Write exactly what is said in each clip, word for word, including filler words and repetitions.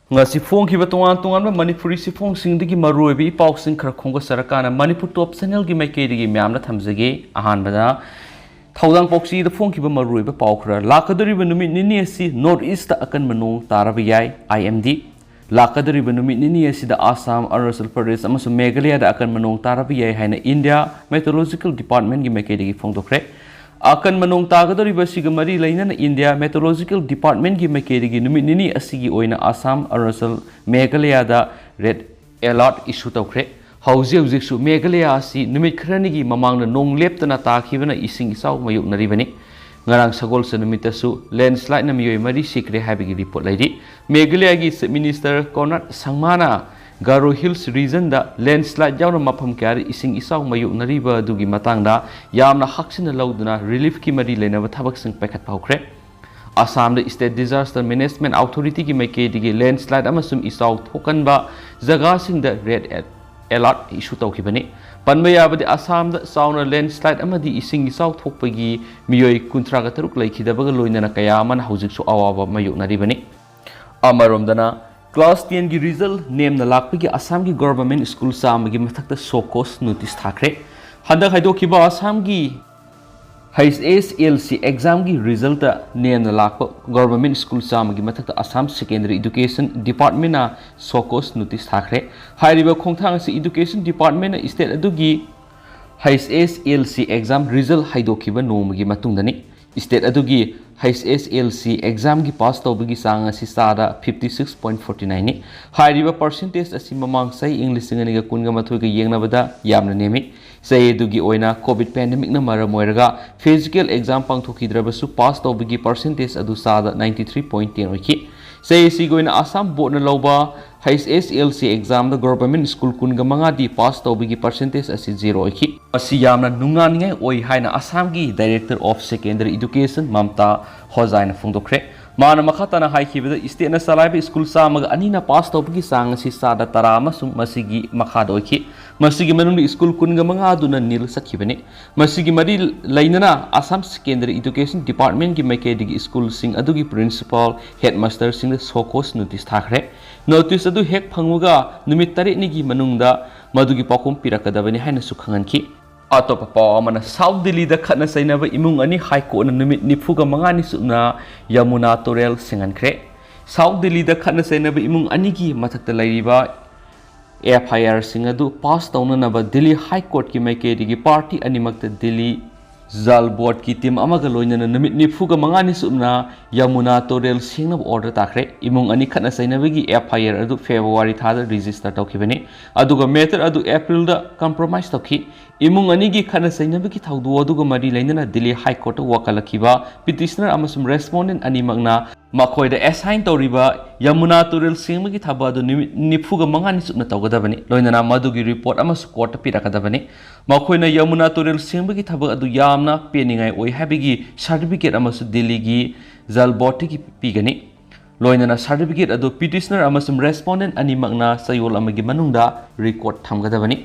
ꯉꯁꯤ ꯐꯣꯡꯈꯤꯕ ꯇꯣꯉꯥꯟ ꯇꯣꯉꯥꯟꯕ ꯃꯅꯤꯄꯨꯔꯤ ꯆꯦꯐꯣꯡꯁꯤꯡꯗꯒꯤ ꯃꯔꯨꯑꯣꯏꯕ ꯏ ꯄꯥꯎꯁꯤꯡ ꯈꯔ ꯈꯣꯝꯒꯠꯆꯔꯀꯥꯟꯗ ꯃꯅꯤꯄꯨꯔ ꯇꯣꯞ ꯆꯦꯅꯦꯜꯒꯤ ꯃꯥꯏꯀꯩꯗꯒꯤ ꯃꯌꯥꯝꯗ ꯊꯝꯖꯒꯦ꯫ ꯑꯍꯥꯟꯕꯗ ꯊꯧꯗꯥꯡ ꯄꯣꯛꯆꯤꯗ ꯐꯣꯡꯈꯤꯕ ꯃꯔꯨꯑꯣꯏꯕ ꯄꯥꯎ ꯈꯔ꯫ ꯂꯥꯛꯀꯗꯧꯔꯤꯕ ꯅꯨꯃꯤꯠ ꯅꯤꯅꯤ ꯑꯁꯤ ꯅꯣꯔꯠ ꯏꯁꯇ ꯑꯀꯟꯕ ꯅꯣꯡ ꯇꯥꯔꯕ ꯌꯥꯏ, ꯑꯥꯏ ꯑꯦꯝ ꯗꯤ꯫ ꯂꯥꯛꯀꯗꯧꯔꯤꯕ ꯅꯨꯃꯤꯠ ꯅꯤꯅꯤ ꯑꯁꯤꯗ ꯑꯁꯥꯝ, ꯑꯔꯨꯅꯥꯆꯜ ꯄ꯭ꯔꯗꯦꯁ ꯑꯃꯁꯨꯡ ꯃꯦꯘꯥꯂꯌꯥꯗ ꯑꯀꯟꯕ ꯅꯣꯡ ꯇꯥꯔꯕ ꯌꯥꯏ ꯍꯥꯏꯅ ꯏꯟꯗꯤꯌꯥ ꯃꯦꯇ꯭ꯔꯣꯂꯣꯖꯤꯀꯦꯜ ꯗꯤꯄꯥꯔꯠꯃꯦꯟꯒꯤ ꯃꯥꯏꯀꯩꯗꯒꯤ ꯐꯣꯡꯗꯣꯛꯈ꯭ꯔꯦ꯫ ꯑꯀꯟꯕ ꯅꯣꯡ ꯇꯥꯒꯗꯧꯔꯤꯕ ꯑꯁꯤꯒ ꯃꯔꯤ ꯂꯩꯅꯅ ꯏꯟꯗꯤꯌꯥ ꯃꯦꯇ꯭ꯔꯣꯂꯣꯖꯤꯀꯦꯜ ꯗꯤꯄꯥꯔꯠꯃꯦꯟꯒꯤ ꯃꯥꯏꯀꯩꯗꯒꯤ ꯅꯨꯃꯤꯠ ꯅꯤꯅꯤ ꯑꯁꯤꯒꯤ ꯑꯣꯏꯅ ꯑꯁꯥꯝ, ꯑꯔꯨꯅꯥꯆꯜ, ꯃꯦꯘꯥꯂꯌꯥꯗ ꯔꯦꯗ ꯑꯦꯂꯔꯠ ꯏꯁꯨ ꯇꯧꯈ꯭ꯔꯦ꯫ ꯍꯧꯖꯤꯛ ꯍꯧꯖꯤꯛꯁꯨ ꯃꯦꯘꯥꯂꯌꯥ ꯑꯁꯤ ꯅꯨꯃꯤꯠ ꯈꯔꯅꯤꯒꯤ ꯃꯃꯥꯡꯗ ꯅꯣꯡ ꯂꯦꯞꯇꯅ ꯇꯥꯈꯤꯕꯅ ꯏꯁꯤꯡ ꯏꯆꯥꯎ ꯃꯥꯌꯣꯛꯅꯔꯤꯕꯅꯤ꯫ ꯉꯔꯥꯡ ꯁꯒꯣꯜꯁꯦꯟ ꯅꯨꯃꯤꯠꯇꯁꯨ ꯂꯦꯟꯁ꯭ꯂꯥꯏꯗꯅ ꯃꯤꯑꯣꯏ ꯃꯔꯤ ꯁꯤꯈ꯭ꯔꯦ ꯍꯥꯏꯕꯒꯤ ꯔꯤꯄꯣꯔꯠ ꯂꯩꯔꯤ꯫ ꯃꯦꯘꯥꯂꯌꯥꯒꯤ ꯆꯤꯐ ꯃꯤꯅꯤꯁꯇꯔ ꯀꯣꯅꯔꯥꯗ ꯁꯪꯃꯥꯅ ꯒꯥꯔꯣ ꯍꯤꯜꯁ ꯔꯤꯖꯟꯗ ꯂꯦꯟꯁ꯭ꯂꯥꯏꯗ ꯌꯥꯎꯅ ꯃꯐꯝ ꯀꯌꯥꯗ ꯏꯁꯤꯡ ꯏꯆꯥꯎ ꯃꯥꯌꯣꯛꯅꯔꯤꯕ ꯑꯗꯨꯒꯤ ꯃꯇꯥꯡꯗ ꯌꯥꯝꯅ ꯍꯛꯆꯤꯟꯅ ꯂꯧꯗꯨꯅ ꯔꯤꯂꯤꯐꯀꯤ ꯃꯔꯤ ꯂꯩꯅꯕ ꯊꯕꯛꯁꯤꯡ ꯄꯥꯏꯈꯠꯄ ꯍꯧꯈ꯭ꯔꯦ꯫ ꯑꯁꯥꯝꯗ ꯁ꯭ꯇꯦꯠ ꯗꯤꯖꯥꯁꯇꯔ ꯃꯦꯅꯦꯖꯃꯦꯟꯠ ꯑꯣꯊꯣꯔꯤꯇꯤꯒꯤ ꯃꯥꯏꯀꯩꯗꯒꯤ ꯂꯦꯟꯁ꯭ꯂꯥꯏꯗ ꯑꯃꯁꯨꯡ ꯏꯆꯥꯎ ꯊꯣꯛꯀꯟꯕ ꯖꯒꯥꯁꯤꯡꯗ ꯔꯦꯗ ꯑꯦꯂꯔꯠ ꯏꯁꯨ ꯇꯧꯈꯤꯕꯅꯤ꯫ ꯄꯟꯕ ꯌꯥꯕꯗꯤ, ꯑꯁꯥꯝꯗ ꯆꯥꯎꯅ ꯂꯦꯟꯁ꯭ꯂꯥꯏꯗ ꯑꯃꯗꯤ ꯏꯁꯤꯡ ꯏꯆꯥꯎ ꯊꯣꯛꯄꯒꯤ ꯃꯤꯑꯣꯏ ꯀꯨꯟꯊ꯭ꯔꯥꯒ ꯇꯔꯨꯛ ꯂꯩꯈꯤꯗꯕꯒ ꯂꯣꯏꯅꯅ ꯀꯌꯥ ꯑꯃꯅ ꯍꯧꯖꯤꯛꯁꯨ ꯑꯋꯥꯕ ꯃꯥꯌꯣꯛꯅꯔꯤꯕꯅꯤ꯫ ꯑꯃꯔꯣꯝꯗꯅ, ꯀ꯭ꯂꯥꯁ ꯇꯦꯟꯒꯤ ꯔꯤꯖꯜ ꯅꯦꯝꯅ ꯂꯥꯛꯄꯒꯤ ꯑꯁꯥꯝꯒꯤ ꯒꯣꯚꯔꯟꯃꯦꯟꯠ ꯁ꯭ꯀꯨꯜ ꯆꯥꯝꯃꯒꯤ ꯃꯊꯛꯇ ꯁꯣ ꯀꯣꯖ ꯅꯣꯇꯤꯁ ꯊꯥꯈ꯭ꯔꯦ꯫ ꯍꯟꯗꯛ ꯍꯥꯏꯗꯣꯛꯈꯤꯕ ꯑꯁꯥꯝꯒꯤ ꯍꯩꯆ ꯑꯦꯁ ꯑꯦꯜ ꯁꯤ ꯑꯦꯛꯖꯥꯝꯒꯤ ꯔꯤꯖꯜꯇ ꯅꯦꯝꯅ ꯂꯥꯛꯄ ꯒꯣꯚꯔꯟꯃꯦꯟꯠ ꯁ꯭ꯀꯨꯜ ꯆꯥꯝꯃꯒꯤ ꯃꯊꯛꯇ ꯑꯁꯥꯝ ꯁꯦꯀꯦꯟꯗꯔꯤ ꯏꯗꯨꯀꯦꯁꯟ ꯗꯤꯄꯥꯔꯠꯃꯦꯟꯠꯅ ꯁꯣ ꯀꯣꯖ ꯅꯣꯇꯤꯁ ꯊꯥꯈ꯭ꯔꯦ꯫ ꯍꯥꯏꯔꯤꯕ ꯈꯣꯡꯊꯥꯡ ꯑꯁꯤ ꯏꯗꯨꯀꯦꯁꯟ ꯗꯤꯄꯥꯔꯠꯃꯦꯟꯠꯅ ꯁ꯭ꯇꯦꯠ ꯑꯗꯨꯒꯤ ꯍꯩꯆ ꯑꯦꯁ ꯑꯦꯜ ꯁꯤ ꯑꯦꯛꯖꯥꯝ ꯔꯤꯖꯜ ꯍꯥꯏꯗꯣꯛꯈꯤꯕ ꯅꯣꯡꯃꯒꯤ ꯃꯇꯨꯡꯗꯅꯤ꯫ ꯁ꯭ꯇꯦꯠ ꯑꯗꯨꯒꯤ ꯍꯩꯆ ꯑꯦꯁ ꯑꯦꯜ ꯁꯤ ꯑꯦꯛꯖꯥꯝꯒꯤ ꯄꯥꯁ ꯇꯧꯕꯒꯤ ꯆꯥꯡ ꯑꯁꯤ ꯆꯥꯗ ꯐꯤꯐꯇꯤ ꯁꯤꯛꯁ ꯄꯣꯏꯟꯠ ꯐꯣꯔꯇꯤ ꯅꯥꯏꯟꯅꯤ꯫ ꯍꯥꯏꯔꯤꯕ ꯄꯔꯁꯦꯟꯇꯦꯖ ꯑꯁꯤ ꯃꯃꯥꯡ ꯆꯍꯤ ꯏꯪ ꯂꯤꯁꯤꯡ ꯑꯅꯤꯒ ꯀꯨꯟꯒ ꯃꯥꯊꯣꯏꯒ ꯌꯦꯡꯅꯕꯗ ꯌꯥꯝꯅ ꯅꯦꯝꯃꯤ꯫ ꯆꯍꯤ ꯑꯗꯨꯒꯤ ꯑꯣꯏꯅ ꯀꯣꯚꯤꯗ ꯄꯦꯟꯗꯦꯃꯤꯛꯅ ꯃꯔꯝ ꯑꯣꯏꯔꯒ ꯐꯤꯖꯤꯀꯦꯜ ꯑꯦꯛꯖꯥꯝ ꯄꯥꯡꯊꯣꯛꯈꯤꯗ꯭ꯔꯕꯁꯨ ꯄꯥꯁ ꯇꯧꯕꯒꯤ ꯄꯔꯁꯦꯟꯇꯦꯖ ꯑꯗꯨ ꯆꯥꯗ ꯅꯥꯏꯟꯇꯤ ꯊ꯭ꯔꯤ ꯄꯣꯏꯟꯠ ꯇꯦꯟ ꯑꯣꯏꯈꯤ꯫ ꯆꯍꯤ ꯑꯁꯤꯒꯤ ꯑꯣꯏꯅ ꯑꯁꯥꯝ ꯕꯣꯔꯗꯅ ꯂꯧꯕ ꯍꯩꯆ ꯑꯦꯁ ꯑꯦꯜ ꯁꯤ ꯑꯦꯛꯖꯥꯝꯗ ꯒꯣꯚꯔꯟꯃꯦꯟꯠ ꯁ꯭ꯀꯨꯜ ꯀꯨꯟꯒ ꯃꯉꯥꯗꯤ ꯄꯥꯁ ꯇꯧꯕꯒꯤ ꯄꯔꯁꯦꯟꯇꯦꯖ ꯑꯁꯤ ꯖꯤꯔꯣ ꯑꯣꯏꯈꯤ꯫ ꯃꯁꯤ ꯌꯥꯝꯅ ꯅꯨꯡꯅꯥꯡꯅꯤꯡꯉꯥꯏ ꯑꯣꯏ ꯍꯥꯏꯅ ꯑꯁꯥꯝꯒꯤ director of secondary education Mamta ꯍꯣꯖꯥꯏꯅ ꯐꯣꯡꯗꯣꯛꯈ꯭ꯔꯦ꯫ ꯃꯥꯅ ꯃꯈꯥ ꯇꯥꯅ ꯍꯥꯏꯈꯤꯕꯗ, ꯁ꯭ꯇꯦꯠꯅ ꯆꯂꯥꯏꯕ ꯁ꯭ꯀꯨꯜ ꯆꯥꯝꯃꯒ ꯑꯅꯤꯅ ꯄꯥꯁ ꯇꯧꯕꯒꯤ ꯆꯥꯡ ꯑꯁꯤ ꯆꯥꯗ ꯇꯔꯥ ꯑꯃꯁꯨꯡ ꯃꯁꯤꯒꯤ ꯃꯈꯥꯗ ꯑꯣꯏꯈꯤ꯫ ꯃꯁꯤꯒꯤ ꯃꯅꯨꯡꯗ ꯁ꯭ꯀꯨꯜ ꯀꯨꯟꯒ ꯃꯉꯥ ꯑꯗꯨꯅ ꯅꯤꯜ ꯆꯠꯈꯤꯕꯅꯤ꯫ ꯃꯁꯤꯒꯤ ꯃꯔꯤ ꯂꯩꯅꯅ ꯑꯁꯥꯝ ꯁꯦꯀꯦꯟꯗꯔꯤ ꯏꯗꯨꯀꯦꯁꯟ ꯗꯤꯄꯥꯔꯠꯃꯦꯟꯒꯤ ꯃꯥꯏꯀꯩꯗꯒꯤ ꯁ꯭ꯀꯨꯜꯁꯤꯡ ꯑꯗꯨꯒꯤ ꯄ꯭ꯔꯤꯟꯁꯤꯄꯥꯜ, ꯍꯦꯗꯃꯥꯁꯇꯔꯁꯤꯡꯗ ꯁꯣ ꯀꯣꯁ ꯅꯣꯇꯤꯁ ꯊꯥꯈ꯭ꯔꯦ꯫ ꯅꯣꯇꯤꯁ ꯑꯗꯨ ꯍꯦꯛ ꯐꯪꯕꯒ ꯅꯨꯃꯤꯠ ꯇꯔꯦꯠꯅꯤꯒꯤ ꯃꯅꯨꯡꯗ ꯃꯗꯨꯒꯤ ꯄꯥꯎꯈꯨꯝ ꯄꯤꯔꯛꯀꯗꯕꯅꯤ ꯍꯥꯏꯅꯁꯨ ꯈꯪꯍꯟꯈꯤ꯫ ꯑꯇꯣꯞꯄ ꯄꯥꯎ ꯑꯃꯅ, ꯁꯥꯎꯠ ꯗꯤꯜꯂꯤꯗ ꯈꯠꯅ ꯆꯩꯅꯕ ꯏꯃꯨꯡ ꯑꯅꯤ ꯍꯥꯏ ꯀꯣꯔꯠꯅ ꯅꯨꯃꯤꯠ ꯅꯤꯐꯨꯒ ꯃꯉꯥꯅꯤ ꯆꯨꯞꯅ ꯌꯃꯨꯅꯥ ꯇꯨꯔꯦꯜ ꯁꯦꯡꯍꯟꯈ꯭ꯔꯦ꯫ ꯁꯥꯎꯠ ꯗꯤꯜꯂꯤꯗ ꯈꯠꯅ ꯆꯩꯅꯕ ꯏꯃꯨꯡ ꯑꯅꯤꯒꯤ ꯃꯊꯛꯇ ꯂꯩꯔꯤꯕ ꯑꯦꯐ ꯑꯥꯏ ꯑꯥꯔꯁꯤꯡ ꯑꯗꯨ ꯄꯥꯁ ꯇꯧꯅꯅꯕ ꯗꯤꯜꯂꯤ ꯍꯥꯏ ꯀꯣꯔꯠꯀꯤ ꯃꯥꯏꯀꯩꯗꯒꯤ ꯄꯥꯔꯇꯤ ꯑꯅꯤꯃꯛꯇ ꯗꯤꯜꯂꯤ ꯖꯜ ꯕꯣꯔꯗꯀꯤ ꯇꯤꯝ ꯑꯃꯒ ꯂꯣꯏꯅꯅ ꯅꯨꯃꯤꯠ ꯅꯤꯐꯨꯒ ꯃꯉꯥꯅꯤ ꯆꯨꯞꯅ ꯌꯃꯨꯅꯥ ꯇꯨꯔꯦꯜ ꯁꯦꯡꯅꯕ ꯑꯣꯔꯗꯔ ꯇꯥꯈ꯭ꯔꯦ꯫ ꯏꯃꯨꯡ ꯑꯅꯤ ꯈꯠꯅ ꯆꯩꯅꯕꯒꯤ ꯑꯦꯐ ꯑꯥꯏ ꯑꯥꯔ ꯑꯗꯨ ꯐꯦꯕ꯭ꯔꯨꯋꯥꯔꯤ ꯊꯥꯗ ꯔꯦꯖꯤꯁꯇꯔ ꯇꯧꯈꯤꯕꯅꯤ, ꯑꯗꯨꯒ ꯃꯦꯇꯔ ꯑꯗꯨ ꯑꯦꯄ꯭ꯔꯤꯜꯗ ꯀꯝꯄ꯭ꯔꯣꯃꯥꯏꯁ ꯇꯧꯈꯤ꯫ ꯏꯃꯨꯡ ꯑꯅꯤꯒꯤ ꯈꯠꯅ ꯆꯩꯅꯕꯒꯤ ꯊꯧꯗꯣꯛ ꯑꯗꯨꯒ ꯃꯔꯤ ꯂꯩꯅꯅ ꯗꯤꯜꯂꯤ ꯍꯥꯏ ꯀꯣꯔꯠꯇ ꯋꯥꯀꯠꯂꯛꯈꯤꯕ ꯄꯤꯇꯤꯁꯅꯔ ꯑꯃꯁꯨꯡ ꯔꯦꯁꯄꯣꯟꯗꯦꯟꯠ ꯑꯅꯤꯃꯛꯅ ꯃꯈꯣꯏꯗ ꯑꯦꯁꯥꯏꯟ ꯇꯧꯔꯤꯕ ꯌꯃꯨꯅꯥ ꯇꯨꯔꯦꯜ ꯁꯦꯡꯕꯒꯤ ꯊꯕꯛ ꯑꯗꯨ ꯅꯨꯃꯤꯠ ꯅꯤꯐꯨꯒ ꯃꯉꯥꯅꯤ ꯆꯨꯞꯅ ꯇꯧꯒꯗꯕꯅꯤ, ꯂꯣꯏꯅꯅ ꯃꯗꯨꯒꯤ ꯔꯤꯄꯣꯔꯠ ꯑꯃꯁꯨ ꯀꯣꯔꯠꯇ ꯄꯤꯔꯛꯀꯗꯕꯅꯤ꯫ ꯃꯈꯣꯏꯅ ꯌꯃꯨꯅꯥ ꯇꯨꯔꯦꯜ ꯁꯦꯡꯕꯒꯤ ꯊꯕꯛ ꯑꯗꯨ ꯌꯥꯝꯅ ꯄꯦꯟꯅꯤꯡꯉꯥꯏ ꯑꯣꯏ ꯍꯥꯏꯕꯒꯤ ꯁꯥꯔꯇꯤꯐꯤꯀꯦꯠ ꯑꯃꯁꯨ ꯗꯤꯜꯂꯤꯒꯤ ꯖꯜ ꯕꯣꯔꯗꯇꯒꯤ ꯄꯤꯒꯅꯤ꯫ ꯂꯣꯏꯅꯅ ꯁꯥꯔꯇꯤꯐꯤꯀꯦꯠ ꯑꯗꯨ ꯄꯤꯇꯤꯁꯅꯔ ꯑꯃꯁꯨꯡ ꯔꯦꯁꯄꯣꯟꯗꯦꯟꯠ ꯑꯅꯤꯃꯛꯅ ꯆꯌꯣꯜ ꯑꯃꯒꯤ ꯃꯅꯨꯡꯗ ꯔꯤꯀꯣꯔꯠ ꯊꯝꯒꯗꯕꯅꯤ꯫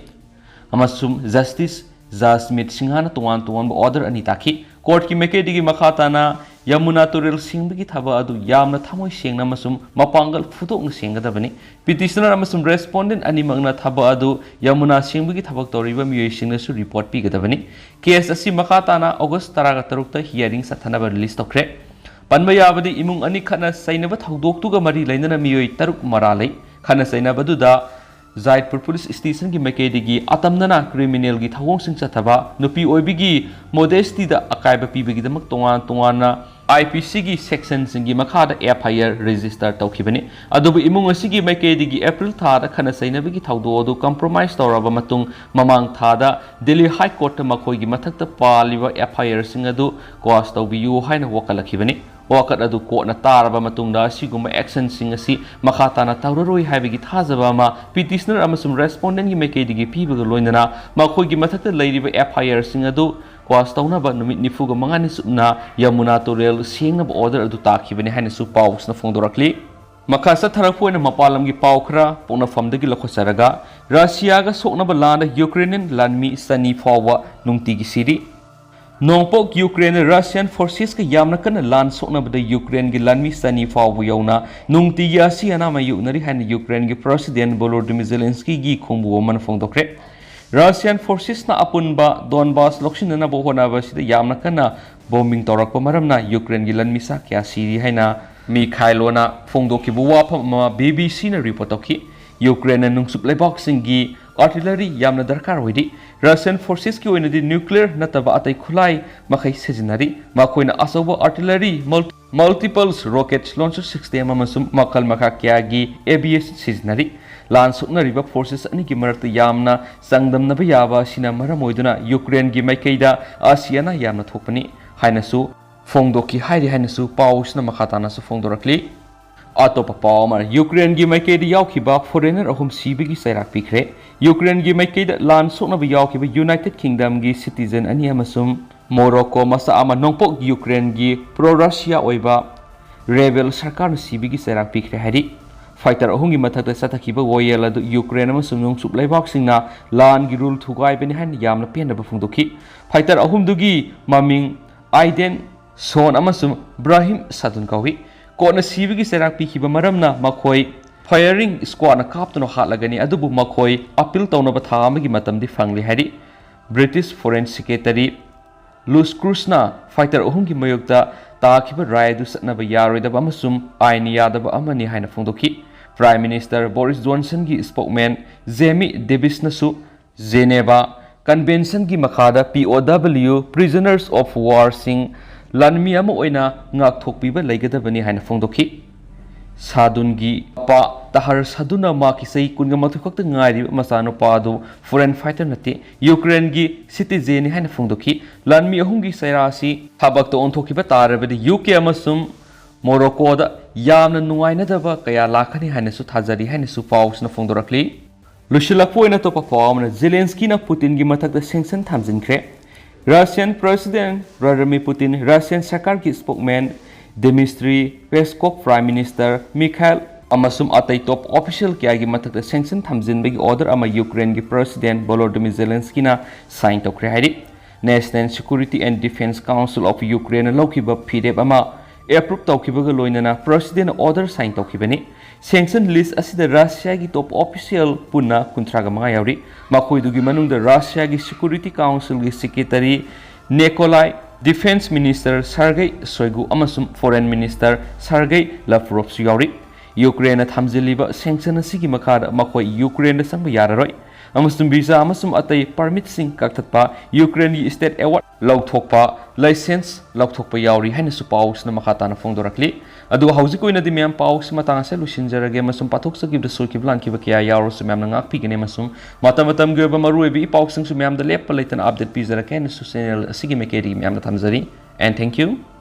ꯑꯃꯁꯨꯡ ꯖꯁꯇꯤꯁ ꯖꯁꯃꯤꯠ ꯁꯤꯡꯍꯥꯅ ꯇꯣꯉꯥꯟ ꯇꯣꯉꯥꯟꯕ ꯑꯣꯔꯗꯔ ꯑꯅꯤ ꯇꯥꯈꯤ꯫ ꯀꯣꯔꯠꯀꯤ ꯃꯥꯏꯀꯩꯗꯒꯤ ꯃꯈꯥ ꯇꯥꯅ ꯌꯃꯨꯅꯥ ꯇꯨꯔꯦꯜ ꯁꯦꯡꯕꯒꯤ ꯊꯕꯛ ꯑꯗꯨ ꯌꯥꯝꯅ ꯊꯃꯣꯏ ꯁꯦꯡꯅ ꯑꯃꯁꯨꯡ ꯃꯄꯥꯡꯒꯜ ꯐꯨꯗꯣꯛꯅ ꯁꯦꯡꯒꯗꯕꯅꯤ꯫ ꯄꯤꯇꯤꯁꯅꯔ ꯑꯃꯁꯨꯡ ꯔꯦꯁꯄꯣꯟꯗꯦꯟꯠ ꯑꯅꯤꯃꯛꯅ ꯊꯕꯛ ꯑꯗꯨ ꯌꯃꯨꯅꯥ ꯁꯦꯡꯕꯒꯤ ꯊꯕꯛ ꯇꯧꯔꯤꯕ ꯃꯤꯑꯣꯏꯁꯤꯡꯅꯁꯨ ꯔꯤꯄꯣꯔꯠ ꯄꯤꯒꯗꯕꯅꯤ꯫ ꯀꯦꯁ ꯑꯁꯤ ꯃꯈꯥ ꯇꯥꯅ ꯑꯣꯒꯁ ꯇꯔꯥꯒ ꯇꯔꯨꯛꯇ ꯍꯤꯌꯥꯔꯤꯡ ꯆꯠꯊꯅꯕ ꯔꯤꯂꯤꯖ ꯇꯧꯈ꯭ꯔꯦ꯫ ꯄꯟꯕ ꯌꯥꯕꯗꯤ, ꯏꯃꯨꯡ ꯑꯅꯤ ꯈꯠꯅ ꯆꯩꯅꯕ ꯊꯧꯗꯣꯛꯇꯨꯒ ꯃꯔꯤ ꯂꯩꯅꯅ ꯃꯤꯑꯣꯏ ꯇꯔꯨꯛ ꯃꯔꯥ ꯂꯩ꯫ ꯈꯠꯅ ꯆꯩꯅꯕꯗꯨꯗ ꯖꯥꯏꯠꯄꯨꯔ ꯄꯨꯂꯤꯁ ꯁ꯭ꯇꯦꯁꯟꯒꯤ ꯃꯥꯏꯀꯩꯗꯒꯤ ꯑꯇꯝꯅꯅ ꯀ꯭ꯔꯤꯃꯤꯅꯦꯜꯒꯤ ꯊꯧꯑꯣꯡꯁꯤꯡ ꯆꯠꯊꯕ, ꯅꯨꯄꯤ ꯑꯣꯏꯕꯤꯒꯤ ꯃꯣꯗꯦꯁꯇꯤꯗ ꯑꯀꯥꯏꯕ ꯄꯤꯕꯒꯤꯗꯃꯛ ꯇꯣꯉꯥꯟ ꯇꯣꯉꯥꯟꯅ ꯑꯥꯏ ꯄꯤ ꯁꯤꯒꯤ ꯁꯦꯛꯁꯟꯁꯤꯡꯒꯤ ꯃꯈꯥꯗ ꯑꯦꯐ ꯑꯥꯏ ꯑꯥꯔ ꯔꯦꯖꯤꯁꯇꯔ ꯇꯧꯈꯤꯕꯅꯤ꯫ ꯑꯗꯨꯕꯨ ꯏꯃꯨꯡ ꯑꯁꯤꯒꯤ ꯃꯥꯏꯀꯩꯗꯒꯤ ꯑꯦꯄ꯭ꯔꯤꯜ ꯊꯥꯗ ꯈꯠꯅ ꯆꯩꯅꯕꯒꯤ ꯊꯧꯗꯣꯛ ꯑꯗꯨ ꯀꯝꯄ꯭ꯔꯣꯃꯥꯏꯁ ꯇꯧꯔꯕ ꯃꯇꯨꯡ, ꯃꯃꯥꯡ ꯊꯥꯗ ꯗꯤꯜꯂꯤ ꯍꯥꯏ ꯀꯣꯔꯠꯇ ꯃꯈꯣꯏꯒꯤ ꯃꯊꯛꯇ ꯄꯥꯜꯂꯤꯕ ꯑꯦꯐ ꯑꯥꯏ ꯑꯥꯔꯁꯤꯡ ꯑꯗꯨ ꯀ꯭ꯋꯥꯁ ꯇꯧꯕꯤꯌꯨ ꯍꯥꯏꯅ ꯋꯥꯀꯠꯂꯛꯈꯤꯕꯅꯤ꯫ ꯋꯥꯀꯠ ꯑꯗꯨ ꯀꯣꯔꯠꯅ ꯇꯥꯔꯕ ꯃꯇꯨꯡꯗ ꯑꯁꯤꯒꯨꯝꯕ ꯑꯦꯛꯁꯟꯁꯤꯡ ꯑꯁꯤ ꯃꯈꯥ ꯇꯥꯅ ꯇꯧꯔꯔꯣꯏ ꯍꯥꯏꯕꯒꯤ ꯊꯥꯖꯕ ꯑꯃ ꯄꯤꯇꯤꯁꯅꯔ ꯑꯃꯁꯨꯡ ꯔꯦꯁꯄꯣꯟꯗꯦꯟꯠꯒꯤ ꯃꯥꯏꯀꯩꯗꯒꯤ ꯄꯤꯕꯒ ꯂꯣꯏꯅꯅ ꯃꯈꯣꯏꯒꯤ ꯃꯊꯛꯇ ꯂꯩꯔꯤꯕ ꯑꯦꯐ ꯑꯥꯏ ꯑꯥꯔꯁꯤꯡ ꯑꯗꯨ ꯀ꯭ꯋꯥꯁ ꯇꯧꯅꯕ ꯅꯨꯃꯤꯠ ꯅꯤꯐꯨꯒ ꯃꯉꯥꯅꯤ ꯆꯨꯞꯅ ꯌꯃꯨꯅꯥ ꯇꯨꯔꯦꯜ ꯁꯦꯡꯅꯕ ꯑꯣꯔꯗꯔ ꯑꯗꯨ ꯇꯥꯈꯤꯕꯅꯤ ꯍꯥꯏꯅꯁꯨ ꯄꯥꯎꯁꯤꯅ ꯐꯣꯡꯗꯣꯔꯛꯂꯤ꯫ ꯃꯈꯥ ꯆꯠꯊꯔꯛꯄ ꯑꯣꯏꯅ ꯃꯄꯥꯟ ꯂꯝꯒꯤ ꯄꯥꯎ ꯈꯔ ꯄꯣꯛꯅꯐꯝꯗꯒꯤ ꯂꯧꯈꯠꯆꯔꯒ, ꯔꯁꯤꯌꯥꯒ ꯁꯣꯛꯅꯕ ꯂꯥꯟꯗ ꯌꯨꯀ꯭ꯔꯦꯅꯤꯌꯟ ꯂꯥꯟꯃꯤ ꯆꯅꯤ ꯐꯥꯎꯕ ꯅꯨꯡꯇꯤꯒꯤ ꯁꯤꯔꯤ꯫ ꯅꯣꯡꯄꯣꯛ ꯌꯨꯀ꯭ꯔꯦꯟꯗ ꯔꯁꯤꯌꯥꯟ ꯐꯣꯔꯁꯦꯁꯀ ꯌꯥꯝꯅ ꯀꯟꯅ ꯂꯥꯟ ꯁꯣꯛꯅꯕꯗ ꯌꯨꯀ꯭ꯔꯦꯟꯒꯤ ꯂꯥꯟꯃꯤ ꯆꯅꯤ ꯐꯥꯎꯕ ꯌꯧꯅ ꯅꯨꯡꯇꯤꯒꯤ ꯑꯁꯤ ꯑꯅꯥ ꯃꯥꯌꯣꯛꯅꯔꯤ ꯍꯥꯏꯅ ꯌꯨꯀ꯭ꯔꯦꯟꯒꯤ ꯄ꯭ꯔꯦꯁꯤꯗꯦꯟ ꯚꯣꯂꯣꯗꯤꯃꯤꯔ ꯖꯦꯂꯦꯟꯁꯀꯤꯒꯤ ꯈꯣꯡꯕꯨ ꯑꯃꯅ ꯐꯣꯡꯗꯣꯛꯈ꯭ꯔꯦ꯫ ꯔꯁꯤꯌꯥꯟ ꯐꯣꯔꯁꯦꯁꯅ ꯑꯄꯨꯟꯕ ꯗꯣꯟꯕꯥꯁ ꯂꯧꯁꯤꯟꯅꯅꯕ ꯍꯣꯠꯅꯕ ꯑꯁꯤꯗ ꯌꯥꯝꯅ ꯀꯟꯅ ꯕꯣꯝꯕꯤꯡ ꯇꯧꯔꯛꯄ ꯃꯔꯝꯅ ꯌꯨꯀ꯭ꯔꯦꯟꯒꯤ ꯂꯥꯟꯃꯤꯁꯥ ꯀꯌꯥ ꯁꯤꯔꯤ ꯍꯥꯏꯅ ꯃꯤꯈꯥꯏꯂꯣꯅ ꯐꯣꯡꯗꯣꯛꯈꯤꯕ ꯋꯥꯐꯝ ꯑꯃ ꯕꯤ ꯕꯤ ꯁꯤꯅ ꯔꯤꯄꯣꯔꯠ ꯇꯧꯈꯤ꯫ ꯌꯨꯀ꯭ꯔꯦꯟꯅ ꯅꯨꯡꯆꯨꯞ ꯂꯩꯕꯥꯛꯁꯤꯡꯒꯤ ꯑꯥꯔꯇꯤꯂꯔꯤ ꯌꯥꯝꯅ ꯗꯔꯀꯥꯔ ꯑꯣꯏꯔꯤ꯫ ꯔꯁꯤꯌꯟ ꯐꯣꯔꯁꯦꯁꯀꯤ ꯑꯣꯏꯅꯗꯤ ꯅ꯭ꯌꯨꯀ꯭ꯂꯤꯌꯔ ꯅꯠꯇꯕ ꯑꯇꯩ ꯈꯨꯠꯂꯥꯏ ꯃꯈꯩ ꯁꯤꯖꯤꯟꯅꯔꯤ꯫ ꯃꯈꯣꯏꯅ ꯑꯆꯧꯕ ꯑꯥꯔꯇꯤꯂꯔꯤ, ꯃꯜꯇꯤꯄꯜꯁ ꯔꯣꯀꯦꯠ ꯂꯣꯟꯆꯔ ꯁꯤꯁꯇꯦꯝ ꯑꯃꯁꯨꯡ ꯃꯈꯜ ꯃꯈꯥ ꯀꯌꯥꯒꯤ ꯑꯦ ꯕꯤ ꯑꯦꯁ ꯁꯤꯖꯤꯟꯅꯔꯤ꯫ ꯂꯥꯟ ꯁꯣꯛꯅꯔꯤꯕ ꯐꯣꯔꯁꯦꯁ ꯑꯅꯤꯒꯤ ꯃꯔꯛꯇ ꯌꯥꯝꯅ ꯆꯥꯡꯗꯝꯅꯕ ꯌꯥꯕ ꯑꯁꯤꯅ ꯃꯔꯝ ꯑꯣꯏꯗꯨꯅ ꯌꯨꯀ꯭ꯔꯦꯟꯒꯤ ꯃꯥꯏꯀꯩꯗ ꯑꯁꯤ ꯑꯅꯥ ꯌꯥꯝꯅ ꯊꯣꯛꯄꯅꯤ ꯍꯥꯏꯅꯁꯨ ꯐꯣꯡꯗꯣꯛꯈꯤ ꯍꯥꯏꯔꯤ ꯍꯥꯏꯅꯁꯨ ꯄꯥꯎꯁꯤꯅ ꯃꯈꯥ ꯇꯥꯅꯁꯨ ꯐꯣꯡꯗꯣꯔꯛꯂꯤ꯫ ꯑꯇꯣꯞꯄ ꯄꯥꯎ ꯑꯃꯅ ꯌꯨꯀ꯭ꯔꯦꯟꯒꯤ ꯃꯥꯏꯀꯩꯗ ꯌꯥꯎꯈꯤꯕ ꯐꯣꯔꯦꯅꯔ ꯑꯍꯨꯝ ꯁꯤꯕꯒꯤ ꯆꯩꯔꯥꯛ ꯄꯤꯈ꯭ꯔꯦ꯫ ꯌꯨꯀ꯭ꯔꯦꯟꯒꯤ ꯃꯥꯏꯀꯩꯗ ꯂꯥꯟ ꯁꯣꯛꯅꯕ ꯌꯥꯎꯈꯤꯕ ꯌꯨꯅꯥꯏꯇꯦꯗ ꯀꯤꯡꯗꯝꯒꯤ ꯁꯤꯇꯤꯖꯟ ꯑꯅꯤ ꯑꯃꯁꯨꯡ ꯃꯣꯔꯣꯀꯣ ꯃꯆꯥ ꯑꯃ ꯅꯣꯡꯄꯣꯛ ꯌꯨꯀ꯭ꯔꯦꯟꯒꯤ ꯄ꯭ꯔꯣ ꯔꯁꯤꯌꯥ ꯑꯣꯏꯕ ꯔꯦꯕꯦꯜ ꯁꯔꯀꯥꯔꯅ ꯁꯤꯕꯒꯤ ꯆꯩꯔꯥꯛ ꯄꯤꯈ꯭ꯔꯦ ꯍꯥꯏꯔꯤ꯫ ꯐꯥꯏꯇꯔ ꯑꯍꯨꯝꯒꯤ ꯃꯊꯛꯇ ꯆꯠꯊꯈꯤꯕ ꯋꯥꯌꯦꯜ ꯑꯗꯨ ꯌꯨꯀ꯭ꯔꯦꯟ ꯑꯃꯁꯨꯡ ꯅꯣꯡꯆꯨꯞ ꯂꯩꯕꯥꯛꯁꯤꯡꯅ ꯂꯥꯟꯒꯤ ꯔꯨꯜ ꯊꯨꯒꯥꯏꯕꯅꯤ ꯍꯥꯏꯅ ꯌꯥꯝꯅ ꯄꯦꯟꯗꯕ ꯐꯣꯡꯗꯣꯛꯈꯤ꯫ ꯐꯥꯏꯇꯔ ꯑꯍꯨꯝꯗꯨꯒꯤ ꯃꯃꯤꯡ ꯑꯥꯏꯗꯦꯟ, ꯁꯣꯟ ꯑꯃꯁꯨꯡ ꯕ꯭ꯔꯥꯍꯤꯝ ꯁꯥꯗꯨꯟ ꯀꯧꯏ꯫ ꯀꯣꯟꯅ ꯁꯤꯕꯒꯤ ꯆꯩꯔꯥꯛ ꯄꯤꯈꯤꯕ ꯃꯔꯝꯅ ꯃꯈꯣꯏ ꯐꯥꯌꯔꯤꯡ ꯁ꯭ꯀ꯭ꯋꯥꯗꯅ ꯀꯥꯞꯇꯨꯅ ꯍꯥꯠꯂꯒꯅꯤ, ꯑꯗꯨꯕꯨ ꯃꯈꯣꯏ ꯑꯄꯤꯜ ꯇꯧꯅꯕ ꯊꯥ ꯑꯃꯒꯤ ꯃꯇꯝꯗꯤ ꯐꯪꯂꯤ ꯍꯥꯏꯔꯤ꯫ ꯕ꯭ꯔꯤꯇꯤꯁ ꯐꯣꯔꯦꯟ ꯁꯦꯀ꯭ꯔꯦꯇꯔꯤ ꯂꯨꯁ ꯀ꯭ꯔꯨꯁꯅ ꯐꯥꯏꯇꯔ ꯑꯍꯨꯝꯒꯤ ꯃꯥꯌꯣꯛꯇ ꯇꯥꯈꯤꯕ ꯔꯥꯏ ꯑꯗꯨ ꯆꯠꯅꯕ ꯌꯥꯔꯣꯏꯗꯕ ꯑꯃꯁꯨꯡ ꯑꯥꯏꯟ ꯌꯥꯗꯕ ꯑꯃꯅꯤ ꯍꯥꯏꯅ ꯐꯣꯡꯗꯣꯛꯈꯤ꯫ ꯄ꯭ꯔꯥꯏꯝ ꯃꯤꯅꯤꯁꯇꯔ ꯕꯣꯔꯤꯁ ꯖꯣꯟꯁꯟꯒꯤ ꯁ꯭ꯄꯣꯛꯃꯦꯟ ꯖꯦꯃꯤ ꯗꯦꯕꯤꯁꯅꯁꯨ ꯖꯦꯅꯦꯚꯥ ꯀꯟꯚꯦꯟꯁꯟꯒꯤ ꯃꯈꯥꯗ P O W, prisoners of warꯁꯤꯡ ꯂꯥꯟꯃꯤ ꯑꯃ ꯑꯣꯏꯅ ꯉꯥꯛꯊꯣꯛꯄꯤꯕ ꯂꯩꯒꯗꯕꯅꯤ ꯍꯥꯏꯅ ꯐꯣꯡꯗꯣꯛꯈꯤ꯫ ꯁꯥꯗꯨꯟꯒꯤ ꯃꯄꯥ ꯇꯍꯔ ꯁꯥꯗꯨꯟꯅ ꯃꯍꯥꯛꯀꯤ ꯆꯍꯤ ꯀꯨꯟꯒ ꯃꯥꯊꯣꯏ ꯈꯛꯇ ꯉꯥꯏꯔꯤꯕ ꯃꯆꯥꯅꯨꯄꯥ ꯑꯗꯨ ꯐꯣꯔꯦꯟ ꯐꯥꯏꯇꯔ ꯅꯠꯇꯦ, ꯌꯨꯀ꯭ꯔꯦꯟꯒꯤ ꯁꯤꯇꯤꯖꯦꯟꯅꯤ ꯍꯥꯏꯅ ꯐꯣꯡꯗꯣꯛꯈꯤ꯫ ꯂꯥꯟꯃꯤ ꯑꯍꯨꯝꯒꯤ ꯆꯩꯔꯥ ꯑꯁꯤ ꯊꯕꯛꯇ ꯑꯣꯟꯊꯣꯛꯈꯤꯕ ꯇꯥꯔꯕꯗꯤ ꯌꯨ ꯀꯦ ꯑꯃꯁꯨꯡ ꯃꯣꯔꯣꯀꯣꯗ ꯌꯥꯝꯅ ꯅꯨꯡꯉꯥꯏꯅꯗꯕ ꯀꯌꯥ ꯂꯥꯛꯀꯅꯤ ꯍꯥꯏꯅꯁꯨ ꯊꯥꯖꯔꯤ ꯍꯥꯏꯅꯁꯨ ꯄꯥꯎꯁꯤꯅ ꯐꯣꯡꯗꯣꯔꯛꯂꯤ꯫ ꯂꯣꯏꯁꯤꯜꯂꯛꯄ ꯑꯣꯏꯅ ꯑꯇꯣꯞꯄ ꯄꯥꯎ ꯑꯃꯅ ꯖꯦꯂꯦꯟꯁꯀꯤꯅ ꯄꯨꯇꯤꯟꯒꯤ ꯃꯊꯛꯇ ꯁꯦꯡꯁꯟ ꯊꯝꯖꯤꯟꯈ꯭ꯔꯦ꯫ ꯔꯁꯤꯌꯟ ꯄ꯭ꯔꯦꯁꯤꯗꯦꯟ ꯚ꯭ꯂꯥꯗꯤꯃꯤꯔ ꯄꯨꯇꯤꯟ, ꯔꯁꯤꯌꯟ ꯁꯔꯀꯥꯔꯒꯤ ꯁ꯭ꯄꯣꯛꯃꯦꯟ Dmitry Peskov, Prime Minister Mikhail ꯑꯃꯁꯨꯡ ꯑꯇꯩ top official ꯀꯌꯥꯒꯤ ꯃꯊꯛꯇ sanction ꯊꯝꯖꯤꯟꯕꯒꯤ order ꯑꯃ ꯌꯨꯀ꯭ꯔꯦꯟꯒꯤ President Volodymyr Zelenskyꯅ sign ꯇꯧꯈ꯭ꯔꯦ ꯍꯥꯏꯔꯤ꯫ National Security and Defense Council of Ukraineꯅ ꯂꯧꯈꯤꯕ ꯐꯤꯔꯦꯞ ꯑꯃ approve ꯇꯧꯈꯤꯕꯒ ꯂꯣꯏꯅꯅ Presidentꯅ order sign ꯇꯧꯈꯤꯕꯅꯤ꯫ Sanction list ꯑꯁꯤꯗ ꯔꯁꯤꯌꯥꯒꯤ top official ꯄꯨꯟꯅ ꯀꯨꯟꯊ꯭ꯔꯥꯒ ꯃꯉꯥ ꯌꯥꯎꯔꯤ꯫ ꯃꯈꯣꯏꯗꯨꯒꯤ ꯃꯅꯨꯡꯗ ꯔꯁꯤꯌꯥꯒꯤ Security Councilꯒꯤ Secretary Nikolai, Defense Minister Sergei Shoigu ꯑꯃꯁꯨꯡ Foreign Minister Sergei Lavrovꯁꯨ ꯌꯥꯎꯔꯤ꯫ ꯌꯨꯀ꯭ꯔꯦꯟꯅ ꯊꯝꯖꯤꯜꯂꯤꯕ sanction ꯑꯁꯤꯒꯤ ꯃꯈꯥꯗ ꯃꯈꯣꯏ ꯌꯨꯀ꯭ꯔꯦꯟꯗ ꯆꯪꯕ ꯌꯥꯔꯔꯣꯏ ꯑꯃꯁꯨꯡ visa ꯑꯃꯁꯨꯡ ꯑꯇꯩ permitꯁꯤꯡ ꯀꯛꯊꯠꯄ, ꯌꯨꯀ꯭ꯔꯦꯟꯒꯤ state award ꯂꯧꯊꯣꯛꯄ, license ꯂꯧꯊꯣꯛꯄ ꯌꯥꯎꯔꯤ ꯍꯥꯏꯅꯁꯨ ꯄꯥꯎꯁꯤꯅ ꯃꯈꯥ ꯇꯥꯅ ꯐꯣꯡꯗꯣꯔꯛꯂꯤ꯫ ꯑꯗꯨꯒ ꯍꯧꯖꯤꯛꯀꯤ ꯑꯣꯏꯅꯗꯤ ꯃꯌꯥꯝ, ꯄꯥꯎꯁꯤ ꯃꯇꯥꯡ ꯑꯁꯤꯗ ꯂꯣꯏꯁꯤꯟꯖꯔꯒꯦ ꯑꯃꯁꯨꯡ ꯄꯥꯊꯣꯛꯆꯈꯤꯕꯗ ꯁꯣꯏꯈꯤꯕ ꯂꯥꯟꯈꯤꯕ ꯀꯌꯥ ꯌꯥꯎꯔꯁꯨ ꯃꯌꯥꯝꯅ ꯉꯥꯛꯄꯤꯒꯅꯤ ꯑꯃꯁꯨꯡ ꯃꯇꯝ ꯃꯇꯝꯒꯤ ꯑꯣꯏꯕ ꯃꯔꯨꯑꯣꯏꯕ ꯏ ꯄꯥꯎꯁꯤꯡꯁꯨ ꯃꯌꯥꯝꯗ ꯂꯦꯞꯄ ꯂꯩꯇꯅ update ꯄꯤꯖꯔꯛꯀꯦ ꯍꯥꯏꯅꯁꯨ channel ꯑꯁꯤꯒꯤ ꯃꯥꯏꯀꯩꯗꯒꯤ ꯃꯌꯥꯝꯗ ꯊꯝꯖꯔꯤ꯫ And thank you.